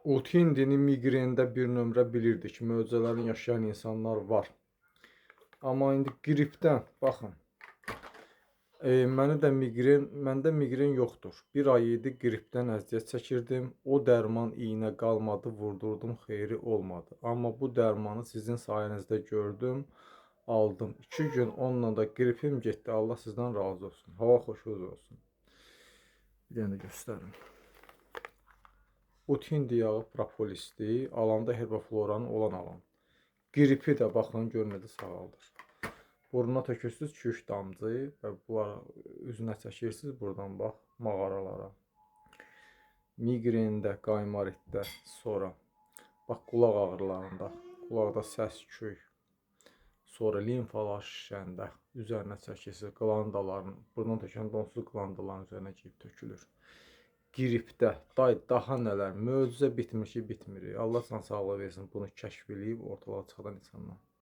Utindini miqrendə bir nömrə bilirdik. Möcüzələrin yaşayan insanlar var. Amma indi qripdən baxın. Məni də miqren, məndə miqren yoxdur. Bir ay idi qripdən əziyyət çəkirdim. O dərman iynə qalmadı, vurdurdum, xeyri olmadı. Amma bu dərmanı sizin sayənizdə gördüm, aldım. 2 gün onunla da qripim getdi. Allah sizdən razı olsun. Hava xoşunuz olsun. Bir dənə də göstərim. Utindi yağı propolisdir. Alanda herbafloranın olan alan. Qripi də baxın görün necə sağaldır. Burnuna tökürsüz 2-3 damcı və bunlar üzünə çəkirsiniz buradan bax mağaralara. Miqrendə, qaymaritdə, sonra bax qulaq ağrılarında, qulaqda səs küy, sonra limfalar şişəndə üzərinə çəkirsiniz qlandaların, burundan tökəndə onsuz qlandaların üzərinə gəlib tökülür. Qripdə, day daha nələr, möcüzə bitmir ki, bitmir. Allah can sağlığı versin bunu kəşf eləyib ortalığa çıxaran insanlar.